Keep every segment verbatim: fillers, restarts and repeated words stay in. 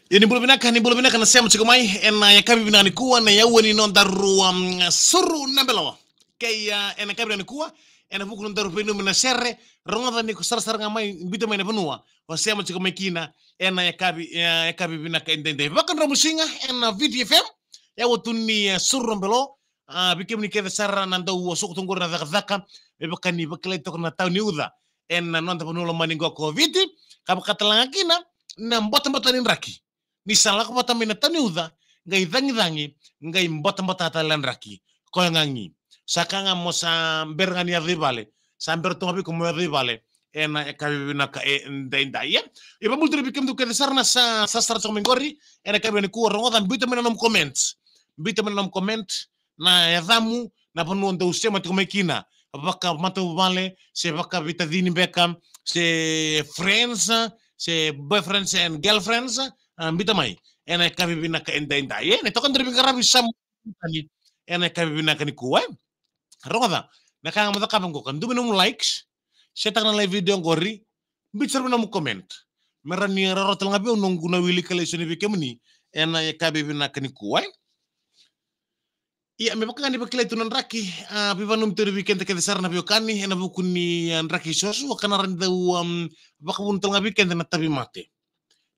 Ia ni bula vinaka, ni bula vinaka na sema tiko mai ena yakavi vinaka nikua, na yaua ni nodaru, um, suru na belo. Kei, uh, ena yakavi vinaka nikua, ena vuku ni nodaru veinanumi na sere, rogoca ni ko sarasara ga mai, biuta mai na vanua o sema tiko mai kina ena yakavi, uh, yakavi vinaka edaidai. Vakadromusiga ena Viti F M, yaua tu ni, uh, suru na belo, a, vei kemuni kece sara na dau suka tu qori na cakacaka, me vaka ni vakilai toka na tau ni uca ena noda vanua lomani qo ko Viti, ka vaka tale ga kina na batabata ni draki. Ni sa lako vata mai na tau ni uca, qai cagicagi, qai batabata tale na draki. Koya ga gi. Sa ka ga mo sa bera ga ni yaco i vale, sa bera tu ga vei iko mo yaco i vale ena yakavi vinaka edaidai, e. Ia vabula tu vei kemudou kece sara na sa, sa sara toka mai qori ena yakavi nikua, rogoca, biuta mai na nomu comment. Biuta mai na nomu comment, na yacamu, na vanua dou sema tiko mai kina, vakamatavuvale, se vakaveitacini beka, se friends, se boyfriends and girlfriends, a, biuta mai ena yakavi vinaka edaidai, e. Na itokani daru veiqaravi sa mai ena yakavi vinaka nikua, e. Rogoca, na ka ga mo cakava qo, ka dua mai nomu likes, share taka na live video qori, biuta sara mai nomu comment. Me rawa ni rawarawa tale ga vei au noqu na wilika lesu ni vei kemuni ena yakavi vinaka nikua, e. Ia, me vaka ga ni vakilai tu na draki, a, veivanumi tu vei keda kece sara na veiwekani ena vuku ni, a, draki suasua, ka na rawa ni dau, um, vakavuna tale ga vei keda na tauvimate.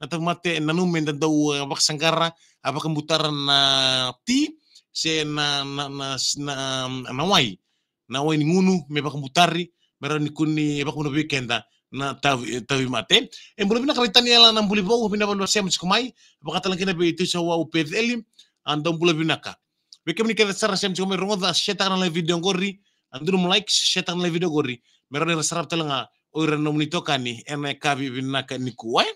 Na tauvimate, nanuma me da dau, e, vakasaqara, a, vakabutara na ti, se na, na, na, na, na wai. Na wai ni gunu, me vakabutari, me rawa ni kua ni vakavuna vei keda na tau, e, tauvimate. E, bula vinaka vei Taniela na Bulivou, vinaka vakalevu na sema tiko mai, vaka tale kina vei Tusa Wau Peceli, a, dou bula vinaka. Vei kemuni kece sara sema tiko mai, rogoca, share taka na live video qori, a, dua nomu likes, share taka na live video qori, me rawa ni ra sarava tale ga o ira na nomuni itokani ena yakavi vinaka nikua, e.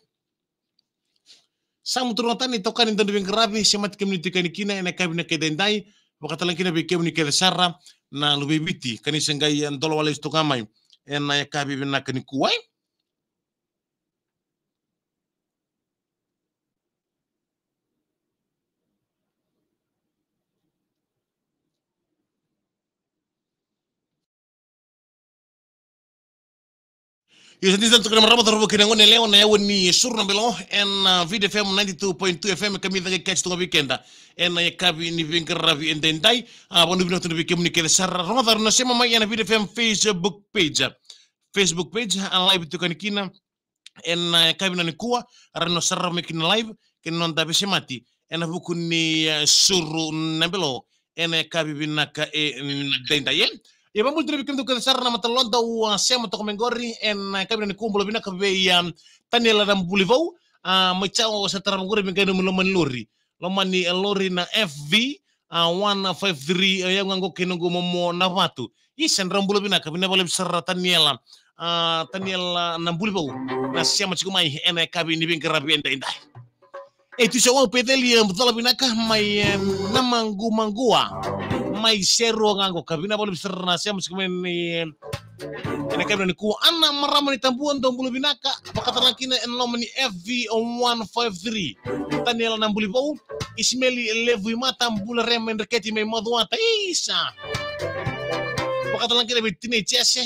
Sa muturutaka na itokani daru veiqaravi, semati kemuni tiko yani kina ena yakavi vinaka edaidai, vaka tale ga kina vei kemuni kece sara na luve i Viti, ka ni se qai, e, dola wale toka mai ena yakavi vinaka nikua, e. Io, sa dina tale toka na marama, cauravou kei na goneyalewa, na yaua ni suru na belo ena, a, Viti F M ninety-two point two F M, ka mai caka i kati toka vei keda ena yakavi ni veiqaravi edaidai. A, vanua vinaka tu vei kemuni kece sara, rogoca, rawa ni sema mai ena Viti F M Facebook page. Facebook page, a, live tu yani kina ena, e, yakavi vinaka nikua, rawa ni sarava mai kina live kei na noda veisemati ena vuku ni, e, suru na belo ena yakavi vinaka edaidai, e. Ia vabula tu vei kemudou kece sara na mataloda au, a, sema toka mai qori ena yakavi vinaka nikua, bula vinaka vei, a, Taniela na Bulivou, a, mai Jao, sa tarava qori me qai nanumi loma ni lori. Loma ni, e, lori na F V, a, one five three, e, au ga qo kei noqu momo na vatu. Isa, drau bula vinaka, vinaka vakalevu sara Taniela. A, Taniela na Bulivou, na sema tiko mai ena yakavi ni veiqaravi edaidai. E, Tusa Wau Peceli, e, colo vinaka mai, e, Namaqumaqua, mai Serua ga qo, ka vinaka vakalevu sara na sema tiko mai ni, e, ena yakavi nikua. Ana Marama ni Tabua, dou bula vinaka, vaka tale ga kina ena loma ni F V one five three. Taniela na Bulivou, Isimeli Levuimata, bula re mai Dreketi mai Macuata, isa. Vaka tale ga kina vei Tinei Jese.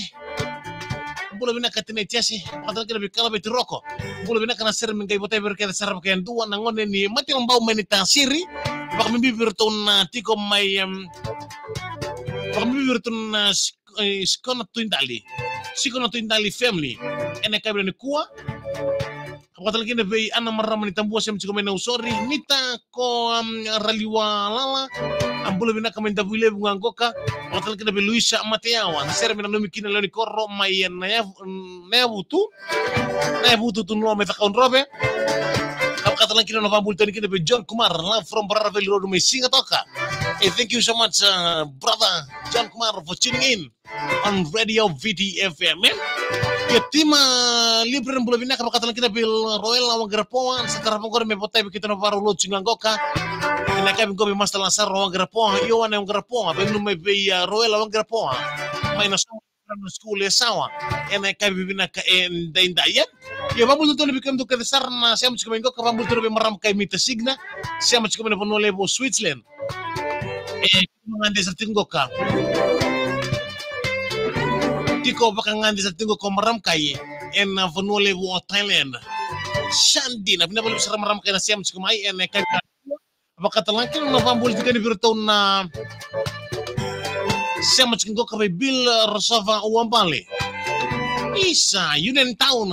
Bula vinaka Tinei Jese, vaka tale ga kina vei Kalaveti Roko. Bula vinaka, na sere me qai votai vei ira kece sara vakayadua, na gone ni Matiwabau mai Naitasiri. Vakabibi vei iratou na tiko mai, em, vakabibi vei iratou na Sik-, e, Sikona Tuidali. Sikona Tuidali family. Ena yakavi nikua. Vaka tale kina vei Ana Marama ni Tabua, sema tiko mai Nausori. Nita ko, um, Raliwalala. A, bula vinaka mai Davuilevu ga qoka. Vaka tale kina vei Luisa Mateyawa. Na sere me nanumi kina lewe ni koro mai, e, na Yavu-, na Yavutu. Na Yavutu tu na loma i Cakaudrove. Vaka tale kina na vabula tale kina vei John Kumar, love from Barara Valley Road mai Sigatoka. Hey, thank you so much, uh, brother John Kumar, for tuning in on Radio V T F M, e? Io, Tima Libre, bula vinaka, vaka tale kina vei Roela Waqirapoa, sa tarava qori me votai vei keitou na vakarau lotu ga qoka. Ena yakavi qo vei Master Lasaro Waqirapoa, Ioane Waqirapoa, vei, mai vei, uh, Roela Waqirapoa. Mai na Somo Primary School e Sawa. Ena yakavi vinaka edaidai, e? Io, vabula tale vei kemudou kece sara na sema tiko mai qoka, vabula tale vei Marama Kai Mita Signa, sema tiko mai na vanua levu o Switzerland. E, vakagade sara tiko qoka. Tiko vakagade sara tiko qoka o Marama Kai ena vanua levu o Thailand. Sandina, vinaka vakalevu sara marama kei na sema tiko mai, ena ka vakatalega kina na vabula tiko ni vei iratou na sema tiko qo ka vei Bill Rosova Uabale. Isa, Union Town.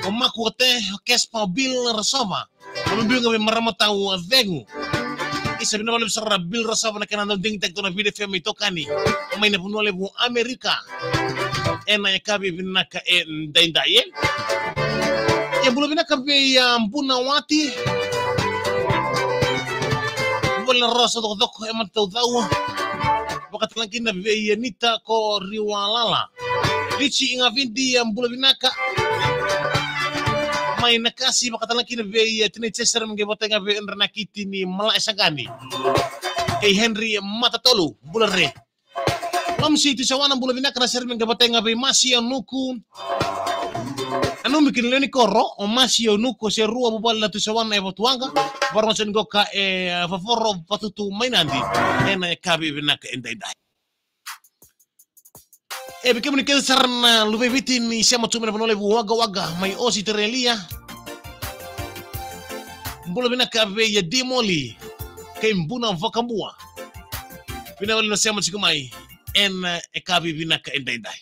O Maku Ote, o Kespa, o Bill Rosova. Ka vei biu ga vei marama tau a cegu. Isa, vinaka vakalevu sara Bill Rosova na kena dau digitaki tu na Viti F M itokani mai na vanua levu Amerika. Ena yakavi vinaka edaidai, e. E bula vinaka vei a Buna Wati. Vale na Rosa Cokocoko e Mataucau. Vakatalega kina vei Anita ko Riwalala. Lichi Igavidi, a bula vinaka. Mai Nakasi, vakatalega kina vei Tina Chester, me qai vata ga vei Endra Nakiti ni Mala e Sagani. Kei Henry Matatolu, bula re. Mamsi Tusawana, bula vinaka na sere me qai vata ga vei Masi Yanuku. Nanumi kina lewe ni koro o Masi Yanuku, se rua vuvale na Tusawana e Vatuwaqa. Varogo soni qo ka e Vavoro Vatutu mai Nadi. Ena yakavi vinaka edaidai. E vei kemuni kece sara na luve i Viti ni sema tu mai na vanua levu Wagga Wagga mai Ositerelia. Bula vinaka vei a Dimoli kei Buna Vakabua. Vinaka vakalevu na sema tiko mai ena yakavi vinaka edaidai.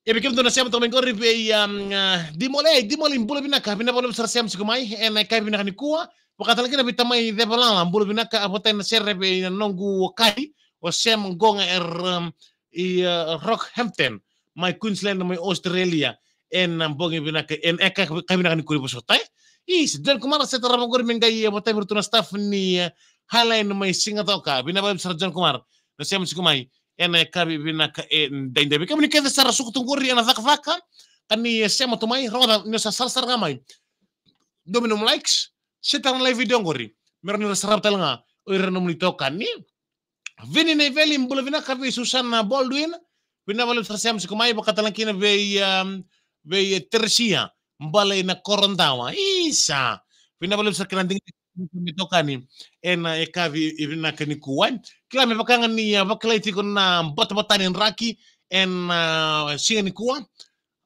E vei kemudou na sema toka mai qori vei, um, uh, Dimole, Dimole, bula vinaka, vinaka vakalevu sara sema tiko mai ena yakavi vinaka nikua. Vakatalega kina vei tamai Cevalala, bula vinaka, a votai na sere vei na noqu kai o Sem Goga er, um, i, uh, Rockhampton mai Queensland mai Australia. Ena bogi vinaka, ena yakavi vinaka nikua ni vosota, e. Isa, John Kumar se tarava qori me qai, uh, votai vei iratou na staff ni, uh, Highline mai Sigatoka. Vinaka vakalevu sara John Kumar na sema tiko mai ena yakavi vinaka edaidai. Vei kemuni kece sara suku tu qori ena cakacaka ka ni sema tu mai, rogoca ni sa sarasara ga mai. Dua mai nomu likes, se tara na live video qori me rawa ni ra sarava tale ga o ira na nomuni itokani. Vini Naiveli, bula vinaka vei Susana Baldwin. Vinaka vakalevu sara sema tiko mai, vakatalega kina vei, um, vei Teresia Bale na Korodawa. Isa, vinaka vakalevu sara kina digi me tokani ena yakavi vinaka nikua. Kila me vaka ga ni, a, vakilai tiko na batabata ni draki ena, a, siga nikua.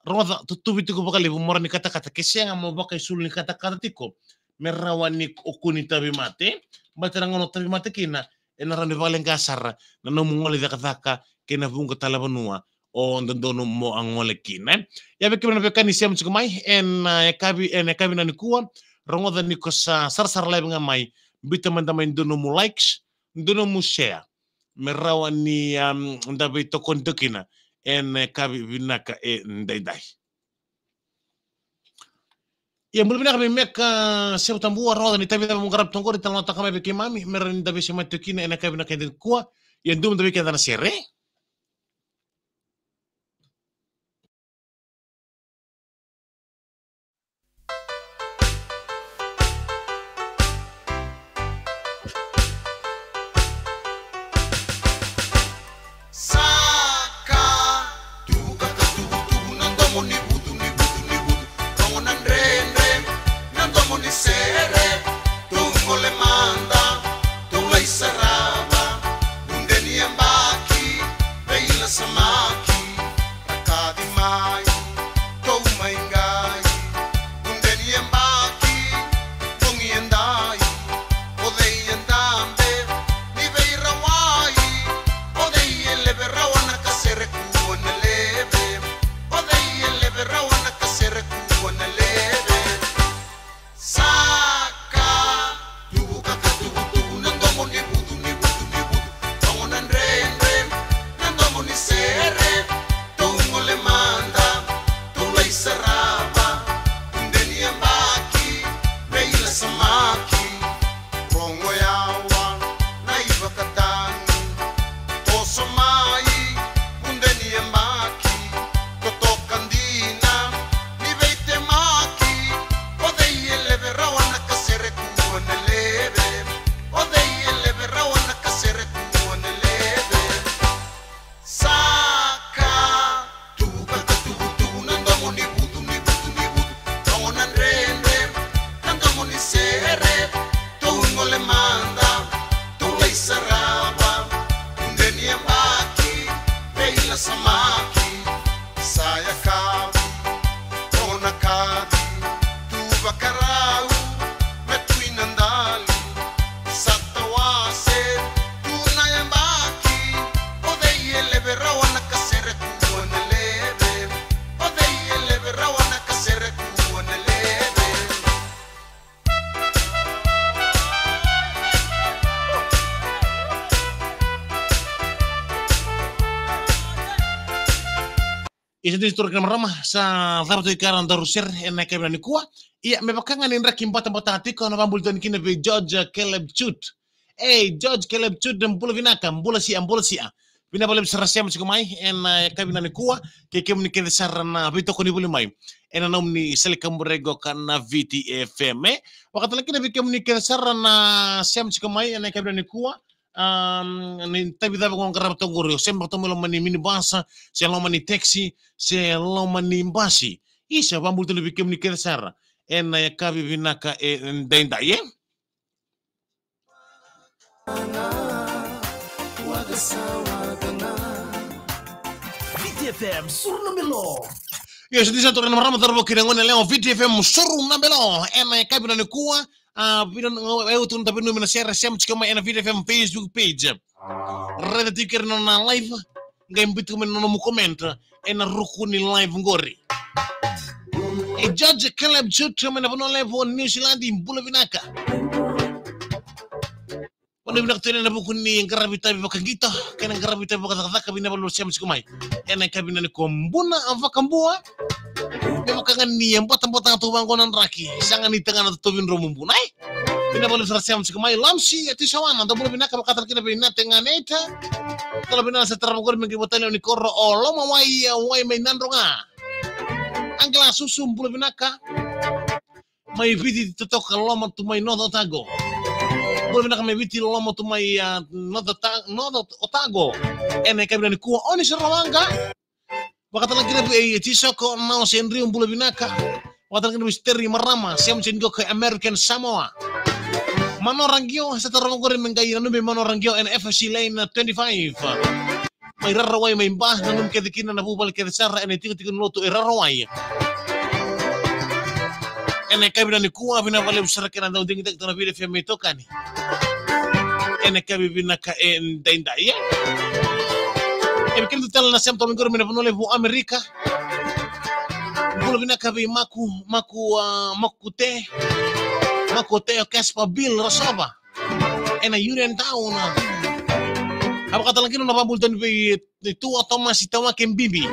Rogoca, tutuvi tiko vakalevu mo rawa ni katakata, ke sega mo vakaisulu ni katakata tiko me rawa ni o kua ni tauvimate. Baleta na gauna o tauvimate kina ena rawa ni vakaleqa sara na nomu gole cakacaka kei na vuqa tale na vanua o dodonu mo a gole kina, e. Ia vei kemuni na veiwekani sema tiko mai ena, a, yakavi, ena yakavi nikua, rogoca ni ko sa sarasara live ga mai, biuta mada mai dua nomu likes, dua nomu share me rawa ni, um, da veitokoni toka kina ena yakavi vinaka edaidai. Ia bula vinaka vei Meka Sevutabua, rogoca ni tavi cava mo qaravi toka qori, talanoataka mai vei keimami me rawa ni da veisemati toka kina ena yakavi vinaka edaidai nikua. Ia dua mada vei keda na sere. Saka, tuvuka ka tuvutuvu, na domo ni vutu, ni vutu, ni vutu, rogo na dredre, na domo ni sere, tou gole mada, tou lai sarava, vude ni yabaki, Isa, dina sara turaga kei na marama, sa cava tu e kea na nodaru sere ena yakavi nikua. Ia, me vaka ga ni draki batabata tiko, na vakabula tiko kina vei George Caleb Chut. Ei, George Caleb Chut, bula vinaka, bula sia, bula sia. Vinaka vakalevu sara sema tiko mai ena yakavi nikua, kei kemuni kece sara na veitokoni voli mai ena nomuni sala ni kaburaki qo ka na V T F M, e. Vakatalega kina vei kemuni kece sara na sema tiko mai ena yakavi nikua, um, ni tavi cava o qarava toka qori, o sema toka mai loma ni minibus, se loma ni taxi, se loma ni basi. Isa, vakabula tale vei kemuni kece sara ena yakavi vinaka edaidai, e. V T F M, suru na belo. Io, sa dina sara turaga kei na marama, cauravou kei na goneyalewa, V T F M, suru na belo ena yakavi nikua. A, vina, e, au tu na tavinumi na sere, sema tiko mai ena V T F M Facebook page. Raica tiko kina na live, qai biuta tiko mai na nomu comment ena ruku ni live qori. E George Caleb Chut mai na vanua levu o New Zealand, bula vinaka. Vanua vinaka tu ena vuku ni qaravi tavi vakaqito kei na qaravi tavi vakacakacaka, vinaka vakalevu sema tiko mai ena yakavi nikua. Bula vakabua. Me vaka ga ni batabata tu vaqo na draki, sa ga ni tagana totovi dromu bula, e. Vinaka vakalevu sara sema tiko mai. Lamsi, e, Tisawana, dou bula vinaka, vakatalega kina vei Nate Ganeta. Talo vinaka sa tarava qori me qai vata na lewe ni koro o Lomawai, e, Wai mai Nadroga. Angela Susu, bula vinaka. Mai Viti totoka, Loma tu mai North Otago. Bula vinaka mai Viti, Loma tu mai, a, North Ota-, North Ot-, Otago. Ena yakavi nikua, Oni Sarawaqa. Vakatalega kina vei Tisoko, Nao Sendriu, bula vinaka. Vakatalega kina vei Steri Marama, sema tiko qo e American Samoa. Manora Qio, sa tarava qori me qai nanumi Manora Qio ena F S C Lane twenty-five. Mai Rarawai, mai Ba, nanumi kece kina na vuvale kece sara ena itikotiko ni lotu e Rarawai. Ena yakavi nikua, vinaka vakalevu sara kei na dau digitaki tu na V T F M itokani. Ena yakavi vinaka edaidai, e. E vei kemudou tale na sema toka mai qori mai na vanua levu o Amerika. Bula vinaka vei Maku, Maku, a, Maku Te. Maku Te, o Casper Bill Rasova. Ena Union Town. A, vakatalega kina na vakabula tiko vei Tua Tomasi Tawake Bibi.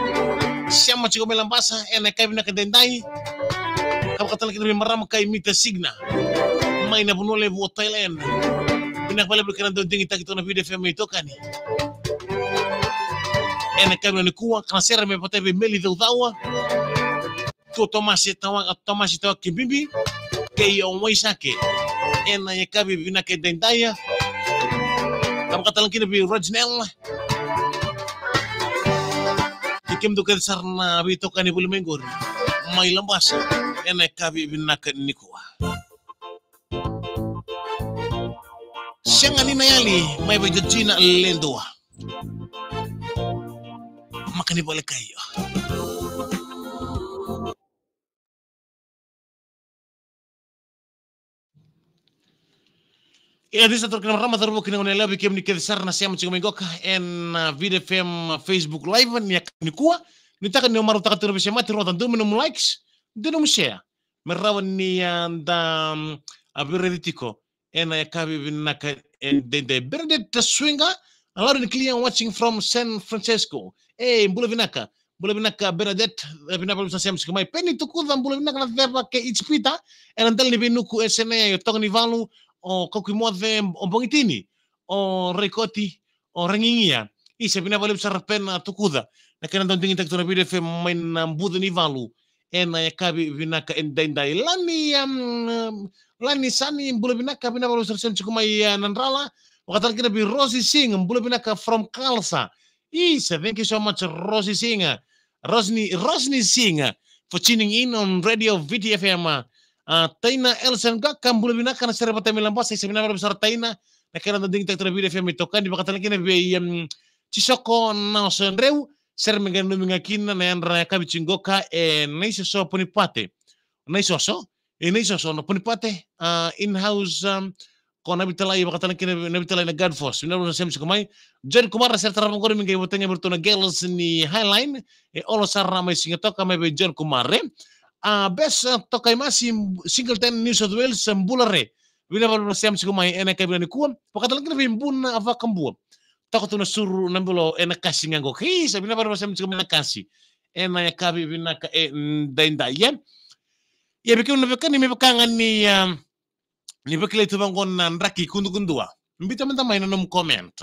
Sema tiko mai Labasa ena yakavi vinaka edaidai. A, vakatalega kina vei marama kai Mita Signa mai na vanua levu o Thailand. Vinaka vakalevu kei na dau digitaki tu na V T F M itokani. Ena yakavi nikua, ka na sere me vata vei Meli Caucaua. Tua Tomasi Tawa-, Tomasi Tawake Bibi, kei o Waisake. Ena yakavi vinaka edaidai. A, vakatalega kina vei Reginald. Kei kemudou kece sara na veitokani voli mai qori mai Labasa ena yakavi vinaka nikua. Sega ni na yali, mai vei Georgina Ledua. Maka ni vale kaio. E, dina sara turaga kei na marama, cauravou kei na goneyalewa, vei kemuni kece sara na sema tiko mai qoka ena, a, V T F M Facebook Live ni yakavi nikua. Nuitaka ni o marautaka tiko na veisemati, rogoca, dua mai nomu likes, dua nomu share. Me rawa ni, a, da, mm, a, veiraici tiko ena yakavi vinaka edaidai. Bernadette Swinga, loud and clear, watching from San Francisco. E, bula vinaka. Bula vinaka Bernadette, e, vinaka vakalevu sa sema tiko mai. Peni Tukuca, bula vinaka na ceva kei Ijipita. Ena dela ni veinuku e sena ya, o Toka ni Valu, o Kauki Moce, o Bogitini, o Raikoti, o Ragigia. Isa, vinaka vakalevu sara Pena Tukuca. Na kena dau digitaki tu na V T F M mai na buca ni valu ena yakavi vinaka edaidai. Lani, um, Lani Sani, bula vinaka, vinaka vakalevu sara sema tiko mai, e, Nadrala. Vakatalega kina vei Rosie Singh, bula vinaka from Kalasa. Isa, thank you so much, Rosie Singh. Rosni, Rosni Singh, for tuning in on Radio V T F M. A, Taina Elson Gaka, bula vinaka, na sere vata mai Labasa, isa, vinaka vakalevu sara Taina. Na kena dau digitaki tu na V T F M itokani, vakatalega kina vei, um, Tisoko Naoso Andreu, sere me qai nanumi ga kina na yadra na yakavi tiko qoka e Naisoso Ponipate. Naisoso? E Naisoso na Ponipate, a, in-house, um, ko Navitalai, vakatalega kina Navitalai na Guard Force. Vinaka vakalevu na sema tiko mai. John Kumara, sere tarava qori me qai votagi vei iratou na Girls ni Highline. E olo sara mai Sigatoka mai vei John Kumara. A, Bes, a, Tokaimasi, Singleton, New South Wales, bula re. Vinaka vakalevu na sema tiko mai ena yakavi nikua. Vakatalega kina vei Buna Vakabua. Toka tu na suru na belo ena kasi ga qo. Isa, vinaka vakalevu na sema tiko mai na kasi. ena yakavi vinaka edaidai, ia. Ia vei kemuni na veiwekani, me vaka ga ni, um, ni vakilai tu vaqo na draki kudukudua, biuta mada mai na nomu comment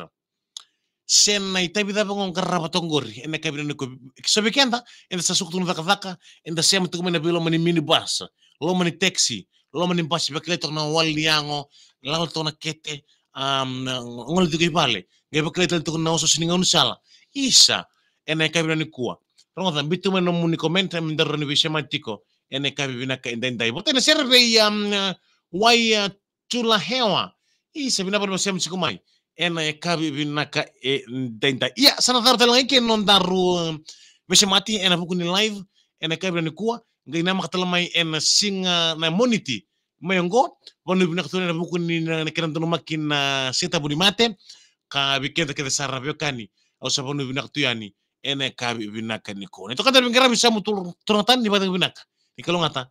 se na itavi cava ga o qarava toka qori ena yakavi vinaka nikua. So vei keda, eda sa suka tu na cakacaka, eda sema tiko mai na veiloma ni minibus, loma ni taxi, loma ni basi, vakilai toka na wali ni yago, lala toka na kete, um, gole tiko i vale, qai vakilai tale tiko na osooso ni gaunisala. Isa, ena yakavi vinaka nikua, rogoca, biuta mai na nomuni comment, me daru rawa ni veisemati tiko ena yakavi vinaka edaidai. Vata na sere vei, um, Wai, uh, Tula Hewa. Isa, vinaka vakalevu na sema tiko mai ena yakavi vinaka edaidai. Ia, sa na cava tale ga i ke na nodaru, um, veisemati ena vuku ni live ena yakavi vinaka nikua, qai namaka tale mai ena siga na Moniti mai oqo. Vanua vinaka tu ena vuku ni na, na kena donumaki na Siga Tabu ni Mate. Ka vei keda kece sara na veiwekani, au sa vanua vinaka tu yani ena yakavi vinaka nikua. Na itokani, veiqaravi Samu Turagatani, ni vakacegu vinaka, ni kalougata